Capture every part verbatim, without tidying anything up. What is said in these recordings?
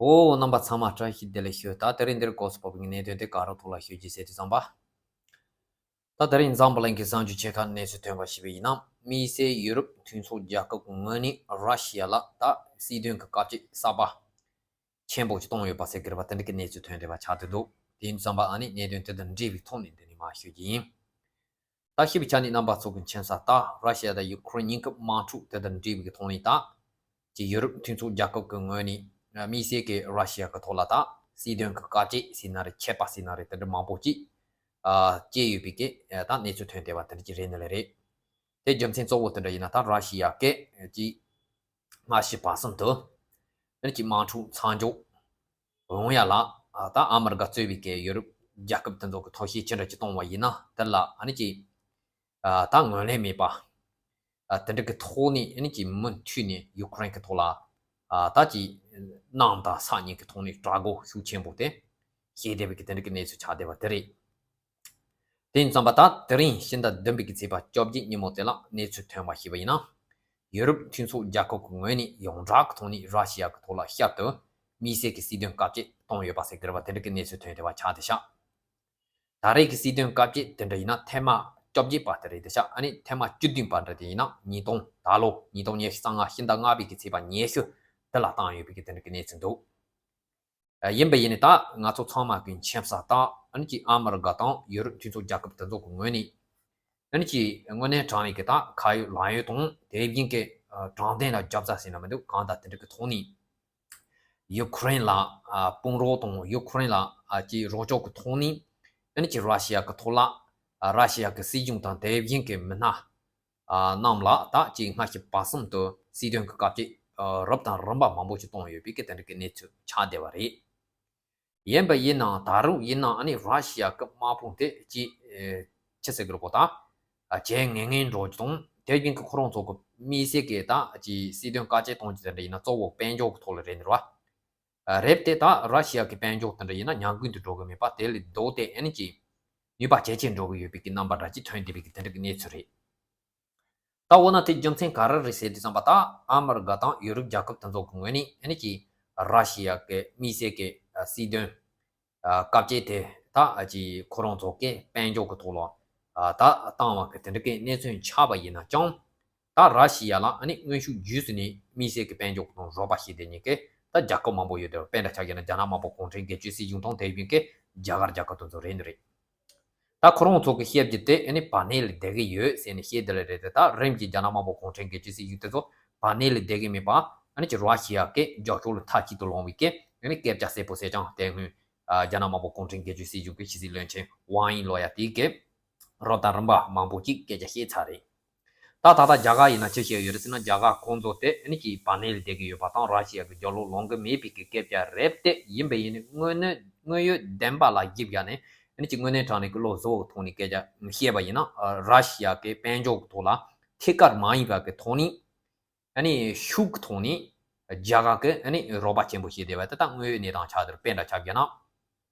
ཨོ། རྣམ་པ་ཚང་མ་བཀྲ་ཤིས་བདེ་ལེགས་ཞུ། ད་དེ་རིང་འདིར་གོ་སོ་པ་པའི་གནད་དོན་དེ་ག་རོ་ཐོག་ལ་ཤོད་ཀྱི་ཟེར་དུས་ཙམ་པ། ད་དེ་རིང་འཛམ་བུ་གླིང་གི་གསར་འགྱུར་ཆེ་ཁག་གནས་ཚུལ་ཐོན་པ་ཞིག་ཡིན་ན། དམིགས་བསལ་ཡུ་རོབ་མཐུན་ཚོགས་རྒྱལ་ཁབ་ཀྱི་ངོས་ནས་ར་ཤི་ཡ་ལ་ད་སྲིད་དོན་གྱི་དཀའ་སྤྱད་གསར་པ་ཆེན་པོ་ཞིག་བཏང་ཡོད་པ་ཟེར་གྱི་རེད་པ། དེ་འདྲ་གི་གནས་ཚུལ་ཐོན་བསྡད་པ་ཆགས་བསྡད་འདུག་དེ་ཡིན་དུས་ཙམ་པ་ཨ་ནི་གནད་དོན་དེ་དང་འབྲེལ་བའི་ཐོག་ནས་འདི་ནས་མར་ཤོད་ཀྱི་ཡིན། ད་ཞིབ་ཆ་ནས་རྣམ་པ་ཚོ་གི་མཁྱེན་གསལ་ལྟར། ར་ཤི་ཡ་དང་ཡུ་ཁུ་རེན་གཉིས་ཀྱི་དམག་འཁྲུག་དེ་དང་འབྲེལ་བའི་ཐོག་ནས། ད་ཅི་ཡུ་རོབ་མཐུན་ཚོགས་རྒྱལ་ཁབ་ཀྱི་ངོས་ནས་དམིགས་བསལ་གྱི་ར་ཤི་ཡ་གི་ཐོག་ལ་ད་སྲིད་དོན་གྱི་དཀའ་སྤྱད་ཟེར་ན་རེད། ཆད་པ་ཟེར་ན་རེད། དེ་འདྲ་མང་པོ་ཅིག་ཨ་བཅད་ཡོད་པའི་གི་ད་གནས་ཚུལ་ཐོན་བསྡད་པ་དེ་འདྲ་ཅིག་རེད་ནི་ལས་རེད། དེ་རྒྱུ་མཚན་གཙོ་བོ་དེ་འདྲ་ཡིན་ན། ད་ར་ཤི་ཡ་གི་ཅི་སྔ་ཕྱི་བར་གསུམ་དུ་ཨ་ནི་ཅི་དམག་འཁྲུག་མཚམས་འཇོག་ཡོང་ཡ་ལ། ཨ་ད་ཨ་མི་རི་ཀ་གཙོས་པའི་གི་ཡུ་རོབ་རྒྱལ་ཁབ་དེ་ཚོ་གི་ཐུགས་བཞེད་ཅི་འདྲ་ཅིག་གཏོང་བ་ཡིན་ན། དེ་ལ་ཨ་ནི་ཅི་ཨ་ད་ངོས་ལེན་མེད་པ། ཨ་དེ་འདྲ་གི་ཐོག་ནས་ཨ་ནི་ཅི་མུ་མཐུད་ནས་ཡུ་ཁུ་རེན་གི་ཐོག་ལ་ཨ་ད་ཅི་གནམ་དང་ས་གཉིས་གི་ཐོག་ནས་དྲག་རྒོལ་ཤུགས་ཆེན་པོ་དེ་བྱེད་བསྡད་པའི་གི་དེ་འདྲ་གི་གནས་ཚུལ་ཆགས་བསྡད་པ་དེ་རེད། དེ་ཡིན་ཙམ་པ་ད་དེ་རིང་ཕྱི་ཟླ་བདུན་པའི་གི་ཚེས་པ་བཅོ་བརྒྱད་ཉིན་མོ་དེ་ལ་གནས་ཚུལ་ཐོན་པ་ཞིག་ཡིན་ན། ཡུ་རོབ་མཐུན་ཚོགས་རྒྱལ་ཁབ་ཀྱི་ངོས་ནས་ཡོངས་གྲགས་ཀྱི་ཐོག་ནས་ར་ཤི་ཡ་གི་ཐོག་ལ་བསྐྱར་དུ་དམིགས་བསལ་གྱི་སྲིད་དོན་དཀའ་སྤྱད་བཏང་ཡོད་པ་ཟེར་གྱི་རེད་པ། དེ་འདྲ་གི་གནས་ཚུལ་ཐོན་བསྡད་པ་ཆགས་བསྡད་ཤག་ད་རེས་ཀྱི་སྲིད་དོན་དཀའ་སྤྱད་དེ་འདྲ་ཡིན་ན་ཐེངས་མ་བཅོ་བརྒྱད་པ་དེ་རེད་བསྡད་ཤག་ཨ་ནི་ཐེངས་མ་བཅུ་བདུན་པ་འདྲ་དེ་ཡིན་ན་ཉིས་སྟོང་ད་ལོ་ཉིས་སྟོང་ཉི་ཤུ་རྩ་ལྔ་ཕྱི་ཟླ་ལྔ་པའི་གི་ཚེས་པ་ཉི་ཤུ་དེ་ལ་བཏང་ཡོད་པའི་གི་དེ་འདྲ་གི་གནས་ཚུལ་འདུག་ཡིན་པ་ཡིན་ནའི་ད་ང་ཚོ་ཚང་མ་གི་མཁྱེན་གསལ་ལྟར། ཨ་ནི་ཅི་ཨ་མི་རི་ཀ་དང་ཡུ་རོབ་མཐུན་ཚོགས་རྒྱལ་ཁབ་དེ་ཚོ་གི་ངོས་ནས་ཨ་ནི་ཅི་དངོས་གནས་དྲང་གནས་ཀྱི་ད་ཁ་ཡོད་ལག་ཡོད་དང་། དེ་བཞིན་གྱི་དྲང་བདེན་ལ་རྒྱབ་རྩ་ཟེར་ན་མི་འདུག་གང་ལྟར་དེ་འདྲ་གི་ཐོག་ནས་ཡུ་ཁུ་རེན་ལ་དཔུང་རོགས་དང་། ཡུ་ཁུ་རེན་ལ་ཅི་རོགས་སྐྱོར་གྱི་ཐོག་ནས་ཨ་ནི་ཅི་ར་ཤི་ཡ་གི་ཐོག་ལ་ར་ཤི་ཡ་གི་སྲིད་གཞུང་དང་དེ་བཞིན་གྱི་མི་སྣ་རྣམས་ལ་ད་ཅིག་སྔ་ཕྱི་བར་གསུམ་དུ་སྲིད་དོན་གྱི་དཀའ་སྤྱད་རབ་དང་རིམ་པ་མང་པོ་ཞིག་བཏང་ཡོད་པའི་གི་དེ་འདྲ་གི་གནས་ཚུལ་ཆགས་བསྡད་པ་རེད། ཡིན་པ་ཡིན་ནའང་ད་རུང་ཡིན་ནའང་ཨ་ནི་ར་ཤི་ཡ་གི་དམག་དཔུང་དེ་ཅིག་ཅི་ཟེར་གི་རེད་གོ། ད་ཇེ་ངན་ངན་འགྲོ་རྒྱུ་དང་། དེ་བཞིན་གི་ཁོ་རང་ཚོ་གི་དམིགས་བསལ་གི་ད་ཅིག་སྲིད་དོན་དཀའ་སྤྱད་གཏོང་རྒྱུ་དེ་འདྲ་ཡིན་ན་གཙོ་བོ་དཔལ་འབྱོར་གི་ཐོག་ལ་རེད་ནི་རེད་བ། རེད་དེ་ད་ར་ཤི་ཡ་གི་དཔལ་འབྱོར་དེ་འདྲ་ཡིན་ན་ཉམས་རྒུད་དུ་འགྲོ་གི་མེད་པ། དེ་ལས་ལྡོག་སྟེ་ཨ་ནི་ཅིག་ནུས་པ་ཇེ་ཆེར་འགྲོ་གི་ཡོད་པའི་གི་རྣམ་པ་འདྲ་ཅིག་ཐོན་བསྡད་པའི་གི་དེ་འདྲ་གི་གནས་ཚུལ་རེད། ད་འོ་ན་དེ་རྒྱུ་མཚན་ག་རེ་རེད་ཟེར་དུས་ཙམ་པ། ད་ཨ་མི་རི་ཀ་དང་ཡུ་རོབ་རྒྱལ་ཁབ་དེ་ཚོ་གི་ངོས་ནས་ཨ་ནི་ཅིག་ར་ཤི་ཡ་གི་དམིགས་བསལ་གི་སྲིད་དོན་དཀའ་སྤྱད་དེ་ད་ཅིག་ཁོ་རང་ཚོ་གི་དཔལ་འབྱོར་གི་ཐོག་ལ་ད་བཏང་བ་གི་དེ་འདྲ་གི་གནས་ཚུལ་ཆགས་པ་ཡིན་ན་ཀྱང་། ད་ར་ཤི་ཡ་ལ་ཨ་ནི་དངོས་ཤུགས་བརྒྱུད་ནས་དམིགས་བསལ་གི་དཔལ་འབྱོར་གི་ཐོག་རོགས་པ་བྱེད་བསྡད་མཁན་གི་ད་རྒྱལ་ཁབ་མང་པོ་ཡོད་དེ། དཔེར་ན་ཆ་བཞག་ན་རྒྱ་ནག་དམར་པོ་གུང་ཁྲན་སྒེར་གཅོད་སྲིད་གཞུང་དང་། དེ་བཞིན་གི་རྒྱ་གར་རྒྱལ་ཁབ་དེ་ཚོ་རེད་ནི་རེད། ད་ཁོ་རང་ཚོ་གི་བཤད་རྒྱུ་དེ་ཨ་ནི་བར་གནས་ལ་བསྡད་གི་ཡོད་ཟེར་ནས་བཤད་དེ་ལ་རེད་དེ། ད་རིམ་གྱིས་རྒྱ་ནག་དམར་པོ་གུང་ཁྲན་སྒེར་གཅོད་སྲིད་གཞུང་དེ་ཚོ་བར་གནས་ལ་བསྡད་གི་མེད་པ། ཨ་ནི་ཅིག་ར་ཤི་ཡ་གི་རྒྱབ་ཕྱོགས་ལ་མཐའ་གཅིག་ཏུ་ལངས་པའི་གི་ཨ་ནི་སྐད་ཆ་གསལ་པོ་གསལ་རྐྱང་དེ་སྔོན་རྒྱ་ནག་དམར་པོ་གུང་ཁྲན་སྒེར་གཅོད་སྲིད་གཞུང་གི་ཕྱི་སྲིད་བློན་ཆེན་ཝང་དབྱི་ལོ་ཡ་དེ་གིས་རབ་དང་རིམ་པ་མང་པོ་ཅིག་སྐད་ཆ་བཤད་ཚར་རེད། ད་ད་ལྟ་རྒྱ་གར་ཡིན་ན་ཅི་བཤད་ཡོད་རེད་ཟེར་ན། རྒྱ་གར་ཁོང་ཚོ་དེ་ཨ་ནི་ཅིག་བར་གནས་ལ་བསྡད་ཀྱི་ཡོད་པ་དང་། ར་ཤི་ཡ་གི་རྒྱབ་ལོགས་ལངས་ཀྱི་མེད་པའི་གི་སྐད་ཆ་རེད་དེ། ཡིན་པ་ཡིན་ནའི་དངོས་གནས་དངོས་ཡོད་བདེན་པ་ལ་གཞིགས་བཞག་ནས་ཨ་ནི་ཅིག་དངོས་གནས་དྲང་གནས་ཀྱི་བློ་གཟུ་བོ་གི་ཐོག་ནས་སྐད་ཆ་བཤད་པ་ཡིན་ན། ར་ཤི་ཡ་གི་དཔལ་འབྱོར་གི་ཐོག་ལ་ཐད་ཀར་མ་ཡིན་པ་གི་ཐོག་ནས་ཨ་ནི་ཤུགས་གི་ཐོག་ནས་རྒྱ་གར་གི་ཨ་ནི་རོགས་པ་ཆེན་པོ་བྱས་བསྡད་པ་དེ་ད་དངོས་ཡོད་གནས་སྟངས་ཆགས་བསྡད་རེད། དཔེར་ན་ཆ་བཞག་ན།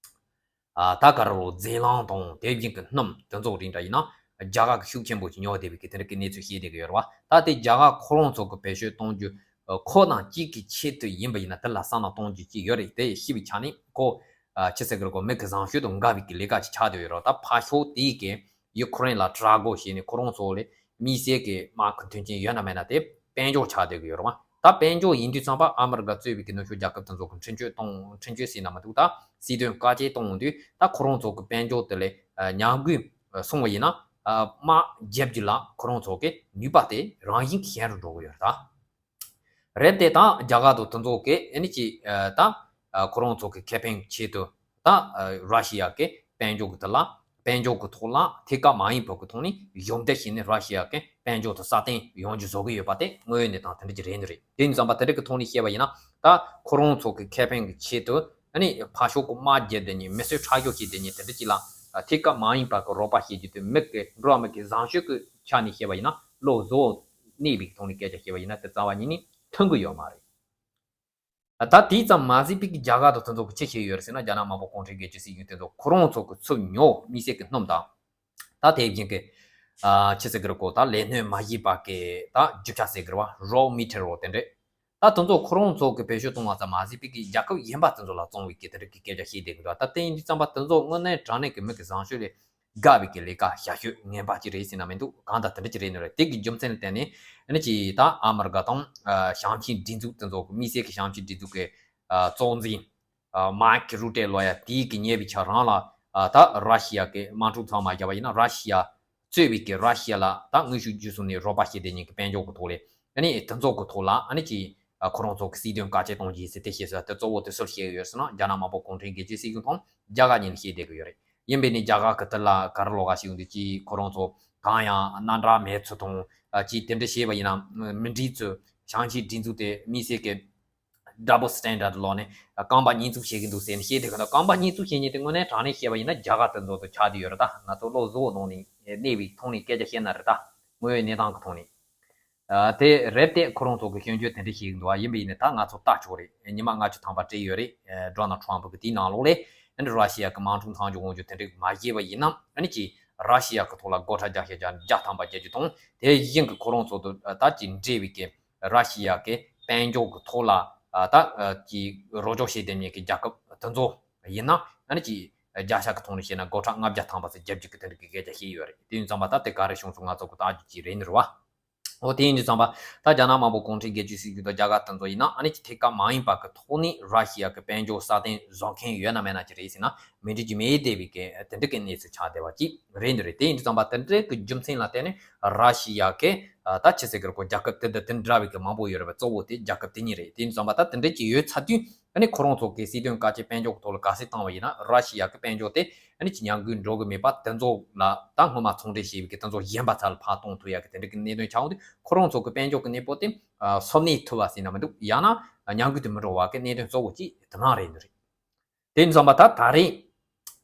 ཨ་ད་ག་རེ་རོ། རྫས་ལངས་དང་དེ་བཞིན་གྱི་སྣུམ་དེ་ཚོ་རིགས་འདྲ་ཡིན་ན་རྒྱ་གར་གྱིས་ཤུགས་ཆེན་པོ་ཞིག་ཉོ་བསྡད་པའི་གི་དེ་འདྲ་གི་གནས་ཚུལ་བཤད་བསྡད་ཀྱི་ཡོད་རེད་བ། ད་དེ་རྒྱ་གར་ཁོ་རང་ཚོ་གི་བེད་སྤྱོད་གཏོང་རྒྱུ་ཁོ་ན་གཅིག་གི་ཆེད་དུ་ཡིན་པ་ཡིན་ན་དེ་ལ་བསམ་བློ་གཏོང་རྒྱུ་ཅིག་ཡོད་རེད། དེ་ཤེས་པའི་ཆ་ནས་ཁོ་ཨ་ཅི་ཟེར་གི་རེད་གོ། མི་གི་བཟང་སྤྱོད་དང་འགལ་བའི་གི་ལས་ཀ་ཅིག་ཆགས་བསྡད་ཡོད་རེད་བ། ད་ཕར་ཕྱོགས་དེའི་གི་ཡུ་ཁུ་རེན་ལ་དྲག་རྒོལ་བྱས་ནས་ཁོ་རང་ཚོ་ལ་དམིགས་བསལ་གྱི་དམག་གི་མཐུན་རྐྱེན་ཡོད་ན་མེད་ན་དེ་དཔལ་འབྱོར་ཆགས་བསྡད་ཀྱི་ཡོད་རེད་བ། ད་དཔལ་འབྱོར་ཡིན་དུས་ཙམ་པ་ཨ་མི་རི་ཀ་གཙོས་པའི་གི་ནུབ་ཕྱོགས་རྒྱལ་ཁབ་དེ་ཚོ་གི་འཕྲིན་བཅོལ་གཏོང་། འཕྲིན་བཅོལ་ཟེར་ན་མི་འདུག་ད་སྲིད་དོན་དཀའ་སྤྱད་གཏོང་དུས་ད་ཁོ་རང་ཚོ་གི་དཔལ་འབྱོར་དེ་ལས་ཉམས་རྒུད་སོང་བ་ཡིན་ན། དམག་རྒྱག་རྒྱུ་ལ་ཁོ་རང་ཚོ་གི་ནུས་པ་དེ་རང་བཞིན་གྱིས་ཞན་རུ་འགྲོ་གི་ཡོད་རེད་ད། རེད་དེ་ད་རྒྱ་གར་དང་དེ་ཚོ་གི་ཨ་ནི་ཅིག་ད་ཁོ་རང་ཚོ་གི་ཁེ་ཕན་གྱི་ཆེད་དུ་ད་ར་ཤི་ཡ་གི་དཔལ་འབྱོར་གྱི་དེ་ལ་དཔལ་འབྱོར་གྱི་ཐོག་ལ་ཐད་ཀར་མ་ཡིན་པ་གི་ཐོག་ནས་གཞོགས་འདེགས་བྱས་ནས་ར་ཤི་ཡ་གི་དཔལ་འབྱོར་དེ་སྲ་བརྟན་ཡོང་རྒྱུ་བཟོ་གི་ཡོད་པ་དེ་དངོས་ཡོད་གནས་སྟངས་དེ་འདྲ་ཅིག་རེད་ནི་རེད། དེ་ཡིན་ཙང་པ་དེ་འདྲ་གི་ཐོག་ནས་བཤད་པ་ཡིན་ན། ད་ཁོ་རང་ཚོ་གི་ཁེ་ཕན་གྱི་ཆེད་དུ་ཨ་ནི་ཕར་ཕྱོགས་གི་དམག་རྒྱག་བསྡད་ནས་མི་གསོད་ཁྲག་སྦྱོར་བྱེད་བསྡད་ནས་དེ་འདྲ་ཅིག་ལ་ཐད་ཀར་མ་ཡིན་པ་གི་རོགས་པ་བྱེད་རྒྱུ་དེ་མི་གི་འགྲོ་བ་མི་གི་བཟང་སྤྱོད་ཀྱི་ཆ་ནས་བཤད་པ་ཡིན་ན་བློ་གཟུ་བོ་གནས་པའི་ཐོག་ནས་སྐད་ཆ་བཤད་པ་ཡིན་ན་དེ་རྩ་བ་ཉིད་ནས་མཐུན་གི་ཡོད་མ་རེད། ད་དེ་ཙམ་མ་ཟད་པའི་གི་རྒྱ་གར་དང་དེ་ཚོ་གི་ཅི་བྱས་ཡོད་རེད་ཟེར་ན། རྒྱ་ནག་དམར་པོ་གུང་ཁྲན་སྒེར་གཅོད་སྲིད་གཞུང་དེ་ཚོ་ཁོ་རང་ཚོ་གི་ཚུར་ཉོ་དམིགས་བསལ་གི་སྣུམ་དང་། ད་དེ་བཞིན་གི་ཨ་ཅི་ཟེར་གི་རེད་གོ། ད་ལས་སྣོན་མ་བྱས་པ་གི་ད་རྒྱུ་ཆ་ཟེར་གི་རེད་བ། རོ་མེ་ཊི་རི་རོ་དེ་འདྲས། ད་དེ་ཚོ་ཁོ་རང་ཚོ་གི་བེད་སྤྱོད་གཏོང་བ་ཙམ་མ་ཟད་པའི་གི་རྒྱལ་ཁབ་གཞན་པ་དེ་ཚོ་ལ་བཙོང་བའི་གི་དེ་འདྲ་གི་སྐད་ཆ་བཤད་བསྡད་གི་འདུག་ད་དེ་ཡིན་དུས་ཙམ་པ་དེ་ཚོ་དངོས་གནས་དྲང་གནས་ཀྱི་མི་གི་བཟང་སྤྱོད་ལས་དགའ་བའི་གི་ལས་ཀ་བྱ་སྤྱོད་ངན་པ་ཅིག་རེད་ཟེར་ན་མི་འདུག་གང་ལྟར་དེ་འདྲ་ཅིག་རེད་ནི་རེད། དེ་གི་རྒྱུ་མཚན་ལ་བརྟེན་ནས་ཨ་ནི་ཅིག་ད་ཨ་མི་རི་ཀ་དང་ཨ་ཞང་ཆེན་སྒྲིག་འཛུགས་དེ་ཚོ་གི་དམིགས་བསལ་གྱི་ཞང་ཆེན་སྒྲིག་འཛུགས་ཀྱི་ཨ་གཙོ་འཛིན་ཨ་མཱིག་རུ་ཏེ་ལོ་ཡ་དེའི་གི་ཉེ་བའི་ཆ་རང་ལ་ཨ་ད་ར་ཤི་ཡ་གི་དམག་འཁྲུག་ཚང་མ་བརྒྱབ་པ་ཡིན་ན་ར་ཤི་ཡ་གཙོས་པའི་གི་ར་ཤི་ཡ་ལ་ད་དངོས་ཤུགས་བརྒྱུད་གསུམ་ནས་རོགས་པ་བྱེད་བསྡད་མཁན་གྱི་དཔལ་འབྱོར་གྱི་ཐོག་ལས་ཨ་ནི་དེ་ཚོ་གི་ཐོག་ལ་ཨ་ནི་ཅིག་ཨ་ཁོ་རང་ཚོ་གི་སྲིད་དོན་བཀག་ཆ་གཏོང་རྒྱུ་ཡིན་ཟེར་དེ་བཤད་ས་དེ་གཙོ་བོ་དེ་སུར་བཤད་ཡོད་ཟེར་ན་རྒྱ་ནག་དམར་པོ་གུང་ཁྲན་སྒེར་གཅོད་སྲིད་གཞུང་དང་རྒྱ་གར་གཉིས་ལ་བཤད་བསྡད་གི་ཡོད་རེད། ཡིན་པས་ནི་རྒྱ་གར་གི་དེ་ལ་ག་རེ་ལོག་ག་ཞིག་ཡོང་དུས་ཅིག་ཁོ་རང་ཚོ་གང་ཡང་གནམ་གྲུ་མེད་ཚུལ་དང་ཅིག་དེ་འདྲ་བཤད་པ་ཡིན་ན་མི་འགྲིག་ཚུལ་ཞང་ཆེན་སྒྲིག་འཛུགས་དེ་དམིགས་བསལ་གྱི་double standard ལོག་ནས་རྐང་པ་གཉིས་བཙུགས་བྱེད་ཀྱི་འདུག་ཟེར་ནས་བཤད་དེ་ག་ན་རྐང་པ་གཉིས་བཙུགས་བྱེད་མཁན་དེ་དངོས་གནས་དྲང་གནས་བཤད་པ་ཡིན་ན་རྒྱ་གར་དེ་ཚོ་དང་ཆགས་བསྡད་ཡོད་རེད། ད་ང་ཚོ་བློ་གཟུ་བོ་ནང་ནས་གནས་པའི་ཐོག་ནས་སྐད་ཆ་བཤད་ན་རེད། ད་དངོས་ཡོད་གནས་སྟངས་ཀྱི་ཐོག་ནས། ཨ་དེ་རེད་དེ་ཁོ་རང་ཚོ་གི་སྐྱོན་བརྗོད་དེ་འདྲ་བྱེད་ཀྱི་འདུག་ཨ། ཡིན་པ་ཡིན་ནའི་ད་ང་ཚོ་ལྟ་ཆོག་རེད། ཉི་མ་ལྔ་བཅུ་ཐམ་པ་སྤྲད་ཡོད་རེད། ཨ་ཌོ་ནལ་ཊམ་ཕུ་གི་དེའི་ནང་ལོགས་ལས་ཨ་ནི་ར་ཤི་ཡ་གི་དམག་འཁྲུག་མཚམས་འཇོག་དབང་སྒྱུར་དེ་འདྲ་མ་བྱས་པ་ཡིན་ན་ཨ་ནི་ཅིག་ར་ཤི་ཡ་གི་ཐོག་ལ་སྒོ་ཁྲལ་བརྒྱ་ཆ་བརྒྱ་ཐམ་པ་བརྒྱབ་རྒྱུ་དང་དེ་བཞིན་གི་ཁོ་རང་ཚོ་དང་ད་ཅིག་འབྲེལ་བའི་གི་ར་ཤི་ཡ་གི་དཔལ་འབྱོར་གི་ཐོག་ལ་ཨ་ད་ཅིག་རོགས་སྐྱོར་བྱེད་བསྡད་མཁན་གི་རྒྱལ་ཁབ་དེ་ཚོ་ཡིན་ན་ཨ་ནི་ཅིག་བརྒྱ་ཆ་གི་ཐོག་ནས་བཤད་ན་སྒོ་ཁྲལ་ལྔ་བརྒྱ་ཐམ་པ་ཙམ་བརྒྱབ་རྒྱུ་གི་དེ་འདྲ་གི་སྐད་ཆ་བཤད་ཡོད་རེད། དེ་ཡིན་ཙང་པ་ད་དེ་ག་རེ་བྱུང་སོང་ང་ཚོ་གི་ལྟ་རྒྱུ་ཅིག་རེད་ནི་རེད་བ། འོ་དེ་ཡིན་དུས་ཙམ་པ་ད་རྒྱ་ནག་དམར་པོ་གུང་ཁྲན་སྒེར་གཅོད་སྲིད་གཞུང་དང་རྒྱ་གར་དེ་ཚོ་ཡིན་ན་ཨ་ནི་ཅིག་ཐད་ཀར་མ་ཡིན་པ་གི་ཐོག་ནས་ར་ཤི་ཡ་གི་དཔལ་འབྱོར་སྲ་བརྟན་བཟོ་མཁན་ཡོད་ན་མེད་ན་ཅིག་རེད་ཟེར་ན་མི་འགྲིག་རྒྱུ་མེད་བསྡད་པའི་གི་དེ་འདྲ་གི་གནས་ཚུལ་ཆགས་བསྡད་པ་ཅིག་རེད་འདི་རེད། དེ་ཡིན་དུས་ཙམ་པ་དེ་འདྲ་གི་རྒྱུ་མཚན་ལ་བརྟེན་ནས་ར་ཤི་ཡ་གི་ད་ཅི་ཟེར་གི་རེད་གོ་རྒྱལ་ཁབ་དེ་འདི་དེ་འདྲ་བའི་གི་མང་པོ་ཡོད་རེད་པ། གཙོ་བོ་དེ་རྒྱལ་ཁབ་དེ་གཉིས་རེད། དེ་ཡིན་དུས་ཙམ་པ་ད་དེ་འདྲ་ཅིག་ཡོད་ཚར་དུས་ཨ་ནི་ཁོ་རང་ཚོ་གི་སྲིད་དོན་བཀག་ཆ་དཔལ་འབྱོར་གི་ཐོག་ལ་ག་ཚད་བཏང་བ་ཡིན་ན་ར་ཤི་ཡ་གི་དཔལ་འབྱོར་དེ་ཨ་ནི་ཅིག་ཉམས་རྒུད་འགྲོ་གི་མེད་པ། དེ་ཚོ་ལ་ད་སྔོན་མ་ཚོང་འབྲེལ་བྱས་པའི་གི་དེ་ཚོ་གཞན་པ་ཚ་ལ་ཕར་གཏོང་ཐུབ་ཡ་གི་དེ་འདྲ་གི་གནད་དོན་ཆགས་འོང་དུས་ཁོ་རང་ཚོ་གི་དཔལ་འབྱོར་གི་གནས་བབ་དེ་ཨ་སོར་གནས་ཐུབ་པ་ཟེར་ན་མི་འདུག་ཡང་ན་ཉམས་རྒུད་དུ་མི་འགྲོ་བ་གི་གནད་དོན་གཙོ་བོ་གཅིག་དེ་ནང་རེད་འདི་རེད། དེ་ཡིན་ཙང་པ་ད་ད་རེས་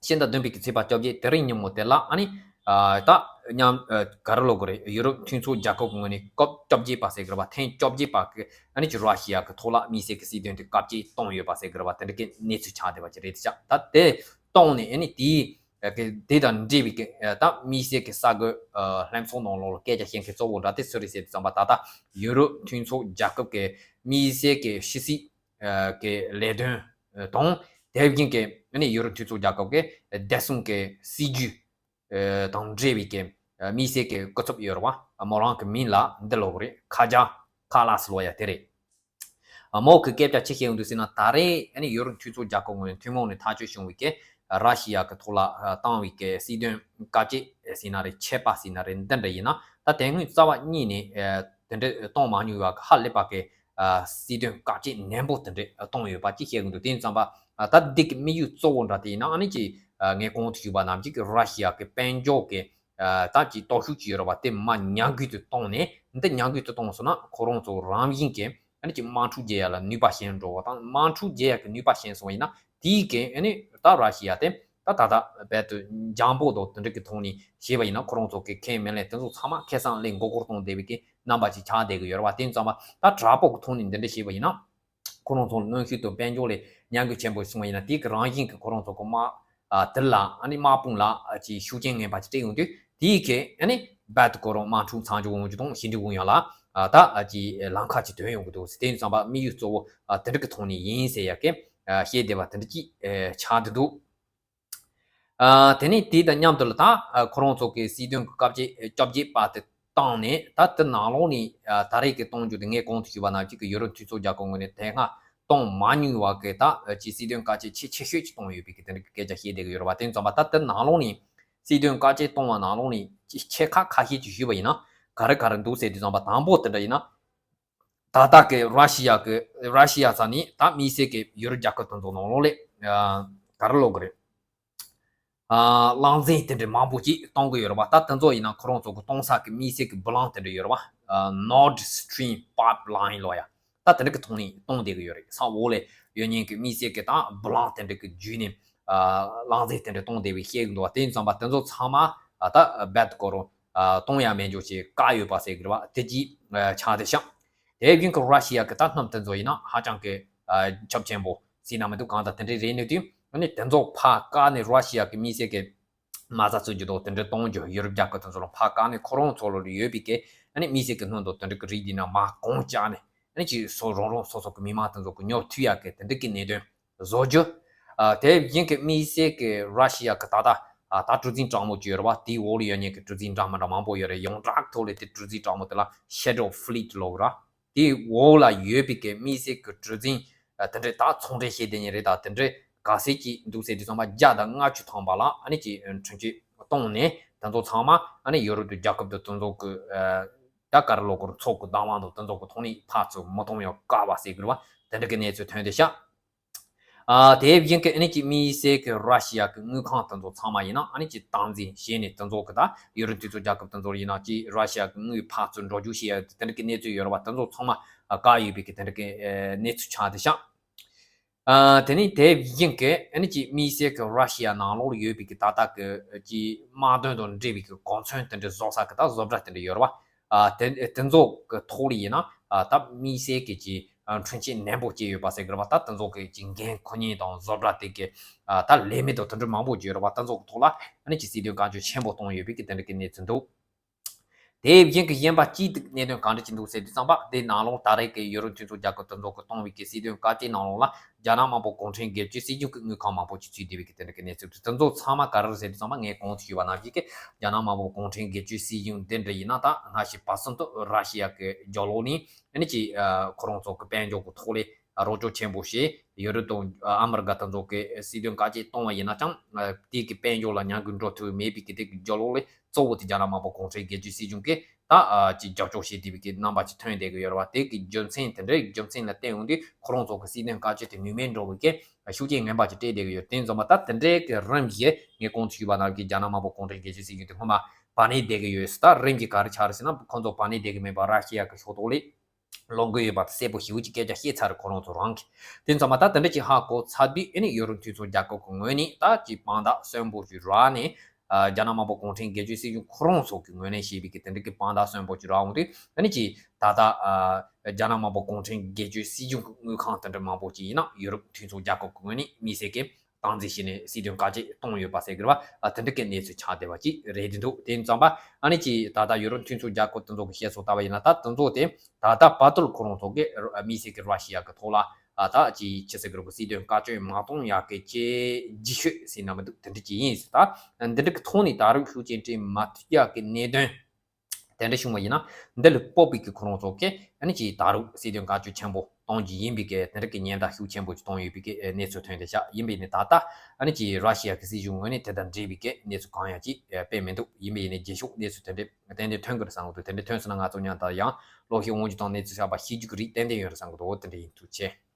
ཕྱི་ཟླ་བདུན་པའི་གི་ཚེས་པ་བཅོ་བརྒྱད་དེ་རིང་ཉིན་མོ་དེ་ལ་ཨ་ནི་ཨ་ད་མཉམ་ཨ་ག་རེ་ལབ་དགོས་རེད། ཡུ་རོབ་མཐུན་ཚོགས་རྒྱལ་ཁབ་ཀྱི་ངོས་ནས་སྐབས་བཅོ་བརྒྱད་པ་ཟེར་གི་རེད་པ། ཐེངས་བཅོ་བརྒྱད་པ་གི་ཨ་ནི་ཅིག་ར་ཤི་ཡ་གི་ཐོག་ལ་དམིགས་བསལ་གི་སྲིད་དོན་དེ་བཀག་ཆ་བཏང་ཡོད་པ་ཟེར་གི་རེད་པ། དེ་འདྲ་གི་གནས་ཚུལ་ཆགས་བསྡད་པ་ཅིག་རེད་དེ་ཆགས། ད་དེ་བཏང་ནས་ཨ་ནི་དེའི་ཨ་གི་དེ་དང་འབྲེལ་བའི་གི་ཨ་ད་དམིགས་བསལ་གི་ས་གི་ཨ་ལྷན་ཚོགས་ནང་ལོགས་ལ་སྐད་ཆ་བཤད་མཁན་གཙོ་བོ་འདྲ་དེ་སུ་རེད་ཟེར་དུས་ཙམ་པ་ད་ལྟ་ཡུ་རོབ་མཐུན་ཚོགས་རྒྱལ་ཁབ་ཀྱི་དམིགས་བསལ་གི་ཕྱི་སྲིད་ཨ་གི་ལས་དོན་དང་དེ་བཞིན་གི་ཨ་ནི་ཡུ་རོབ་མཐུན་ཚོགས་རྒྱལ་ཁབ་ཀྱི་བདེ་སྲུང་གི་སྲིད་ཇུས་ཨ་དང་འབྲེལ་བའི་གི་ཨ་དམིགས་བསལ་གི་སྐུ་ཚབ་ཡོད་རེད་པ། མོ་རང་གི་མིང་ལ་འདི་ལབ་དགོས་རེད། ཁ་ཇ་ཁ་ལ་སི་ལབ་ཡ་དེ་རེད། ཨ་མོ་གི་སྐད་ཆ་ཅི་བཤད་ཡོང་དུས་ཟེར་ན་ད་རེས་ཨ་ནི་ཡུ་རོབ་མཐུན་ཚོགས་རྒྱལ་ཁབ་ངོས་ནས་ཐུན་མོང་ནས་ཐག་གཅོད་བྱུང་བའི་གི་ར་ཤི་ཡ་གི་ཐོག་ལ་ཨ་བཏང་བའི་གི་སྲིད་དོན་བཀག་ཆ་ཟེར་ན་རེད། ཆད་པ་ཟེར་ན་རེད། འདི་འདྲ་ཡིན་ན་ད་དེ་སྔོན་རྩ་བ་ཉིད་ནས་ཨ་དེ་འདྲ་བཏང་མ་མྱོང་བ་གི་ཧ་ལས་པ་གི་ཨ་སྲིད་དོན་བཀག་ཆ་ནན་པོ་དེ་འདྲ་བཏང་ཡོད་པ་ཅིག་བཤད་གི་འདུག་དེ་ཡིན་ཙང་པ་ཨ་ད་འདི་གི་དམིགས་ཡུལ་གཙོ་བོ་འདྲ་དེ་ཡིན་ན་ཨ་ནི་ཅིག་ཨ་ངས་གོང་དུ་ཞུས་པ་ནང་བཞིན་གི་ར་ཤི་ཡ་གི་དཔལ་འབྱོར་གི་ཨ་ད་ཅིག་སྟོབས་ཤུགས་ཅིག་ཡོད་རེད་པ། དེ་མར་ཉམས་རྒུད་དུ་བཏང་ནས་འདི་ཉམས་རྒུད་དུ་བཏང་སོང་ན་ཁོ་རང་ཚོ་རང་བཞིན་གྱི་ཨ་ནི་ཅིག་དམག་འཁྲུག་རྒྱག་ཡ་ལ་ནུས་པ་ཞན་འགྲོ་བ་དང་། དམག་འཁྲུག་རྒྱག་ཡ་གི་ནུས་པ་ཞན་སོང་བ་ཡིན་ན་དེའི་གི་ཨ་ནི་ད་ར་ཤི་ཡ་དེ་ད་ད་ད་རྦད་དེ་འཇམ་པོ་དང་དེ་འདྲ་གི་ཐོག་ནས་བྱས་པ་ཡིན་ན་ཁོ་རང་ཚོ་གི་ཁས་མི་ལེན་དེ་ཚོ་ཚང་མ་ཁ་སང་ལས་མགོ་སྐོར་གཏོང་བསྡད་པའི་གི་རྣམ་པ་ཅིག་ཆགས་བསྡད་གི་ཡོད་རེད་པ། དེ་ཡིན་ཙང་པ་ད་དྲག་པོ་གི་ཐོག་ནས་འདི་འདྲ་བྱས་པ་ཡིན་ན། ཁོ་རང་ཚོ་གནོན་ཤུགས་དང་དཔལ་འབྱོར་ལས་ཉམས་རྒུད་ཆེན་པོ་སོང་བ་ཡིན་ན་དེའི་གི་རང་བཞིན་གྱི་ཁོ་རང་ཚོ་གི་དམག་ཨ་དེ་ལ་ཨ་ནི་དམག་དཔུང་ལ་ཨ་ཅིག་ཤུགས་རྐྱེན་ངན་པ་ཅིག་སྤྲད་ཡོང་དུས་དེའི་གི་ཨ་ནི་རྦད་དེ་ཁོ་རང་དམག་འཁྲུག་མཚམས་འཇོག་ཡོང་རྒྱུ་དང་ཞི་འགྲིག་ཡོང་ཡ་ལ་ཨ་ད་ཨ་ཅིག་ལམ་ཁ་ཅིག་སྟོན་ཡོང་གི་འདུག་དེ་ཡིན་ཙང་པ་དམིགས་ཡུལ་གཙོ་བོ་ཨ་དེ་འདྲ་གི་ཐོག་ནས་ཡིན་ཟེར་ཡ་གི་ཨ་བཤད་བསྡད་པ་དེ་འདྲ་ཅིག་ཨ་ཆགས་བསྡད་འདུག་ཨ་དེ་ནས་དེ་དང་མཉམ་དུ་ལ་ད་ཨ་ཁོ་རང་ཚོ་གི་སྲིད་དོན་གྱི་བཀག་ཆ་བཅོ་བརྒྱད་པ་དེ་བཏང་ནས་ད་དེ་ནང་ལོགས་ནས་ཨ་ད་རེས་ཀྱི་གཏོང་རྒྱུ་དེ་ངས་གོང་དུ་ཞུས་པ་ནང་བཞིན་གྱི་ཡུ་རོབ་མཐུན་ཚོགས་རྒྱལ་ཁབ་ངོས་ནས་དེ་སྔ་གཏོང་མ་མྱོང་བ་གི་ད་ཨ་ཅིག་སྲིད་དོན་བཀག་ཆ་ཆེས་ཆེ་ཤོས་ཅིག་གཏོང་ཡོད་པའི་གི་དེ་འདྲ་གི་སྐད་ཆ་བཤད་བསྡད་ཀྱི་ཡོད་རེད་པ། དེ་ཡིན་ཙང་པ་ད་དེ་ནང་ལོགས་ནས་སྲིད་དོན་བཀག་ཆ་གཏོང་བ་ནང་ལོགས་ནས་ཆེ་ཁག་ཁ་ཤས་ཅིག་ཞུས་པ་ཡིན་ན་ག་རེ་ག་རེ་འདུག་ཟེར་དུས་ཙམ་པ་དང་པོ་དེ་འདྲ་ཡིན་ན། ད་ལྟ་གི་ར་ཤི་ཡ་གི་ར་ཤི་ཡ་ས་ནས་ད་དམིགས་བསལ་གི་ཡུ་རོབ་རྒྱལ་ཁབ་དེ་ཚོ་ནང་ལོགས་ལས་ཨ་ག་རེ་ལབ་དགོས་རེད། ཨ་རླངས་འཛིན་དེ་འདྲ་མང་པོ་ཅིག་གཏོང་གི་ཡོད་རེད་པ། ད་དེ་ཚོ་ཡིན་ན་ཁོ་རང་ཚོ་གི་གཏོང་ས་གི་དམིགས་བསལ་གི་བུ་ལོན་དེ་འདྲ་ཡོད་རེད་པ། ཨ་Nord Stream pipeline ལབ་ཡ། ད་དེ་འདྲ་གི་ཐོག་ནས་གཏོང་བསྡད་གི་ཡོད་རེད། ས་འོག་ལ་ཡོད་མཁན་གི་དམིགས་བསལ་གི་ད་བུ་ལོན་དེ་འདྲ་གི་བརྒྱུད་ནས་ཨ་རླངས་འཛིན་དེ་འདྲ་གཏོང་བསྡད་པའི་བཤད་གི་འདུག་པ། དེ་ཡིན་ཙང་པ་དེ་ཚོ་ཚང་མ་ཨ་ད་རྦད་དེ་ཁོ་རང་ཨ་གཏོང་ཡ་མེད་འཇོག་བྱེད་བཀག་ཡོད་པ་ཟེར་གི་རེད་པ། དེ་གྱིས་ཨ་ཆགས་བསྡད་ཤག་དེ་བཞིན་གྱི་ར་ཤི་ཡ་གི་ད་གནམ་དེ་ཚོ་ཡིན་ན་ཧ་ཅང་གི་ཨ་ཁྱབ་ཆེན་པོ་ཟེར་ན་མི་འདུག་གང་ལྟར་དེ་འདྲའི་རེད་ནས་དུས་ཨ་ནི་དེ་ཚོ་ཕར་བཀག་ནས་ར་ཤི་ཡ་གི་དམིགས་བསལ་གི་མ་རྩ་བཙུགས་རྒྱུ་དང་དེ་འདྲ་གཏོང་རྒྱུ་ཡུ་རོབ་རྒྱལ་ཁབ་དེ་ཚོ་ལ་ཕར་བཀག་ནས་ཁོ་རང་ཚོ་ལ་ཡོད་པའི་གི་ཨ་ནི་དམིགས་བསལ་གི་སྣུམ་དང་དེ་འདྲ་གི་རིགས་འདི་ན་མར་གོང་བཅག་ནས་ ནི་ཅིག་སོ་རང་རང་སོ་སོ་གི་མི་མང་དེ་ཚོ་གི་ཉོ་ཐུབ་ཡག་གི་དེ་འདྲ་གི་གནད་དོན་བཟོ་རྒྱུ། ཨ་དེ་བཞིན་གི་དམིགས་བསལ་གི་ར་ཤི་ཡ་གི་ད་ལྟ་ཨ་ད་གྲུ་གཟིངས་གྲགས་མོ་ཅིག་ཡོད་རེད་བ། དེའི་འོག་ལ་ཡོད་མཁན་གི་གྲུ་གཟིངས་འདྲ་མི་འདྲ་མང་པོ་ཡོད་རེད། ཡོངས་གྲགས་ཐོག་ལ་དེ་གྲུ་གཟིངས་གྲགས་མོ་དེ་ལ་Shadow Fleet ལབ་ར། དེའི་འོག་ལ་ཡོད་པའི་གི་དམིགས་བསལ་གི་གྲུ་གཟིངས་ཨ་དེ་འདྲའི་ད་ཚོང་འབྲེལ་བྱེད་བསྡད་མཁན་རེད། ད་དེ་འདྲའི་ག་ཚད་ཅིག་འདུག་ཟེར་དུས་ཙམ་པ་བརྒྱ་དང་ལྔ་བཅུ་ཐམ་པ་ལ་ཨ་ནི་ཅིག་ཨ་ཁྲིམས་ཆད་བཏང་ནས་དེ་ཚོ་ཚང་མ་ཨ་ནི་ཡོ་རོབ་ཀྱི་རྒྱལ་ཁབ་དང་དེ་ཚོ་གི་ཨ་ད་ག་རེ་ལབ་དགོས་རེད། ཚོགས་གི་བདག་དབང་དང་དེ་ཚོ་གི་ཐོག་ནས་ཕར་ཚུར་མི་གཏོང་ཡང་དཀའ་བ་ཟེར་གི་རེད་བ། དེ་འདྲ་གི་གནས་ཚུལ་ཐོན་བསྡད་ཤག་ཨ་དེ་བཞིན་གི་ཨ་ནི་ཅིག་དམིགས་བསལ་གི་ར་ཤི་ཡ་གི་དངུལ་ཁང་དེ་ཚོ་ཚང་མ་ཡིན་ན་ཨ་ནི་ཅིག་སྟངས་འཛིན་བྱས་ནས་དེ་ཚོ་གི་ད་ཡོ་རོབ་མཐུན་ཚོགས་རྒྱལ་ཁབ་དེ་ཚོ་ཡིན་ན་ཅིག་ར་ཤི་ཡ་གི་དངུལ་ཕར་ཚུར་འགྲོ་རྒྱུ་བྱེད་ཡ་དེ་འདྲ་གི་གནས་ཚུལ་ཡོད་རེད་བ། དེ་ཚོ་ཚང་མ་ཨ་བཀག་ཡོད་པའི་གི་དེ་འདྲ་གི་ཨ་གནས་ཚུལ་ཆགས་བསྡད་ཤག་ཨ་དེ་ནི་དེ་བཞིན་གི་ཨ་ནི་ཅིག་དམིགས་བསལ་གི་ར་ཤི་ཡ་ནང་ལོགས་ལ་ཡོད་པའི་གི་ད་ལྟ་གི་ཅིག་དམག་དོན་དང་འབྲེལ་བའི་གི་གོ་མཚོན་དེ་འདྲ་བཟོ་ས་གི་ད་བཟོ་གྲྭ་དེ་འདྲ་ཡོད་རེད་བ། ཨ་དེ་དེ་ཚོ་གི་ཐོག་ལ་ཡིན་ན་ཨ་ད་དམིགས་བསལ་གི་ཅིག་ཨ་ཁྲིམས་ཆད་ནན་པོ་བཅད་ཡོད་པ་ཟེར་གི་རེད་བ། ད་དེ་ཚོ་གི་ཅིག་འགན་ཁུར་མཁན་དང་བཟོ་གྲྭ་དེ་གི་ཨ་ད་ལས་མི་དང་དེ་འདྲ་མང་པོ་ཅིག་ཡོད་རེད་བ། དེ་ཚོ་གི་ཐོག་ལ་ཨ་ནི་ཅིག་སྲིད་དོན་བཀའ་འཁྱོལ་ཆེན་པོ་བཏང་ཡོད་པའི་གི་དེ་འདྲ་གི་གནས་ཚུལ་འདུག་དེ་བཞིན་གྱི་གཞན་པ་གཅིག་ཏུ་གནད་དོན་གང་འདྲ་ཅིག་འདུག་ཟེར་དུས་ཙམ་པ། དེ་ནང་ལོགས་ད་རེས་ཀྱི་ཡུ་རོབ་མཐུན་ཚོགས་རྒྱལ་ཁབ་དེ་ཚོ་གི་གཏོང་བའི་གི་སྲིད་དོན་བཀའ་ཅན་ནང་ལོགས་ལ་རྒྱ་ནག་དམར་པོ་གུང་ཁྲན་སྒེར་གཅོད་སྲིད་གཞུང་གི་དངུལ་ཁང་མང་པོ་ཅིག་ཚུད་བསྡད་པའི་གི་དེ་འདྲ་གི་གནས་ཚུལ་འདུག་དེ་ཚོ་ཚང་མ་ག་རེ་རེད་ཟེར་དུས་ཙམ་པ། ངས་གོང་དུ་ཞུས་པ་ནང་བཞིན་གི་རྒྱ་ནག་དམར་པོ་གུང་ཁྲན་སྒེར་གཅོད་སྲིད་གཞུང་འདི་འདྲ་ཡིན་ན་ད་ནང་བཞིན་བར་གསུམ་དུ་ར་ཤི་ཡ་གི་རྒྱབ་ལོགས་ནས་ཨ་ནི་ཅིག་ཁོ་རང་ཚོ་གི་དཔལ་འབྱོར་གི་ཐོག་ལས་རོགས་སྐྱོར་ཆེན་པོ་བྱས། ཡུ་རོབ་དང་ཨ་མི་རི་ཀ་དེ་ཚོ་གི་སྲིད་དོན་བཀའ་ཅན་གཏོང་བ་ཡིན་ན་ཅང་དེ་གི་དཔལ་འབྱོར་ལ་ཉམས་རྒུད་འགྲོ་ཐུབ་མེད་པའི་གི་དེ་གི་རྒྱབ་ལོགས་ལས། གཙོ་བོ་དེ་རྒྱ་ནག་དམར་པོ་གུང་ཁྲན་སྒེར་གཅོད་སྲིད་གཞུང་གིས་ད་ཨ་ཅིག་རྒྱབ་སྐྱོར་བྱེད་བསྡད་པའི་གི་རྣམ་པ་ཅིག་ཐོན་བསྡད་གི་ཡོད་རེད་བ། དེ་གི་རྒྱུ་མཚན་དེ་འདྲའི་རྒྱུ་མཚན་ལ་བརྟེན་འོང་དུས་ཁོ་རང་ཚོ་གི་སྲིད་དོན་བཀའ་ཆོས་དེ་ནུས་མེད་འགྲོ་བའི་གི་ཤུགས་རྐྱེན་ངན་པ་ཅིག་སྤྲད་བསྡད་གི་ཡོད། དེ་ཙམ་པ་ད་དེ་འདྲའི་གི་རིམ་བཞིན་ངས་གོང་དུ་ཞུས་པ་ནང་གི་རྒྱ་ནག་དམར་པོ་གུང་ཁྲན་སྒེར་གཅོད་སྲིད་གཞུང་དེ་སྔོན་མ་བར་གནས་བསྡད་གི་ཡོད། ད་རིམ་གྱིས་ག་རེ་ཆགས་རེད་ཟེར་ན། ཁོ་ཚོ་བར་གནས་བསྡད་གི་མེད་པ་ར་ཤི་ཡ་གི་ཕྱོགས་གཏོགས་ལས་ལོག་གི་ཡོད་པ་དེ་གསལ་པོ་ཞེ་པོ་ཅིག་སྐད་ཆ་བཤད་ཚར་རེད་ཁོ་རང་ཚོ་རང་གིས། དེ་ཙམ་པ་ད་དེ་འདྲ་ཅིག་ཧ་གོ་ཚར་དུས་ཨ་ནི་ཡུ་རོབ་མཐུན་ཚོགས་རྒྱལ་ཁབ་ཀྱི་ངོས་ནས་ད་ཅིག་དཔང་རྟགས་གསོན་པོ་ཞིག་རག་ནས། ཨ་རྒྱ་ནག་དམར་པོ་གུང་ཁྲན་སྒེར་གཅོད་སྲིད་གཞུང་ཁོ་རང་ཚོ་གི་ངོས་ནས་བཤད་པའི་གི་དེ་འདྲ་གི་དཔང་རྟགས་གསོན་པོ་ཅིག་རག་འོང་དུས་ཨ་ནི་ཅིག་ད་ལྟ་ཨ་རྒྱ་ནག་དམར་པོ་གུང་ཁྲན་སྒེར་གཅོད་སྲིད་གཞུང་གི་དངུལ་ཁང་དེ་འདྲ་མང་པོ་ཅིག་ཡིན་ན་ཡུ་རོབ་མཐུན་ཚོགས་རྒྱལ་ཁབ་ཀྱི་ངོས་ནས་དམིགས་བསལ་གི་སྟངས་འཛིན་བྱས་ནས་སྲིད་དོན་བཀའ་ཆད་གཏོང་ཡོད་པ་ཟེར་གི་རེད་བ། ཨ་དེ་འདྲ་གི་གནས་ཚུལ་ཆགས་བསྡད་པ་ཅིག་རེད་དེ་འདུག་དེ་ཙམ་པ་ཨ་ནི་ཅིག་ད་ལྟ་ཡུ་རོབ་མཐུན་ཚོགས་རྒྱལ་ཁབ་དེ་ཚོ་གི་བཤད་སྲོལ་ལྟ་བ་ཡིན་ན། ད་དེ་ཚོ་དེ་ད་ལྟ་བར་དུ་ཁོ་རང་ཚོ་གི་དམིགས་བསལ་གི་ར་ཤི་ཡ་གི་ཐོག་ལ་ཨ་ད་ཅིག་ཅི་ཟེར་གི་རེད་གོ། སྲིད་དོན་བཀའ་ཆད་མ་གཏོང་ཡག་གི་ཅིག་རྗེས་ཤོད་ཟེར་ན་མི་འདུག་དེ་འདྲ་ཅིག་ཡིན་ཟེར། ད་འདི་འདྲ་གི་ཐོག་ནས་ད་རུང་ཤུགས་རྐྱེན་སྤྲད་མ་ཐུབ་ཡག་གི་གནད་དོན་དེ་འདྲ་བྱུང་བ་ཡིན་ན། འདི་ལ་སྤོབས་པའི་གི་ཁོ་རང་ཚོ་གིས་ཨ་ནི་ཅིག་ད་རུང་སྲིད་དོན་བཀའ་ཆད་ཆེན་པོ་གཏོང་རྒྱུ་ཡིན་པའི་གི་དེ་འདྲ་གི་ཉེན་བརྡ་ཤུགས་ཆེན་པོ་ཅིག་གཏོང་ཡོད་པའི་གི་གནས་ཚུལ་ཐོན་བསྡད་ཤག་ཡིན་པས་ནི་ད་ལྟ་ཨ་ནི་ཅིག་ར་ཤི་ཡ་གི་སྲིད་གཞུང་ངོས་ནས་དེ་དང་འབྲེལ་བའི་གི་གནས་ཚུལ་གང་ཡང་ཅིག་སྤེལ་མི་འདུག་ཡིན་པས་ནི་རྗེས་ཕྱོགས་གནས་ཚུལ་དེ་འདྲ་ཏན་ཏན་ཐོན་གི་རེད་བསམ་གི་འདུག་དེ་འདྲ་ཐོན་སོང་ན་ང་ཚོ་མཉམ་དུ་ཡང་ལོ་ཤས་སྔོན་གྱི་དང་གནས་ཚུལ་བཤད་པ་ཤེས་རྒྱུ་གི་རིགས་ཏན་ཏན་ཡོད་རེད་བསམ་གི་འདུག་དེ་འདྲ་ཡིན། ཐུགས་རྗེ་ཆེ།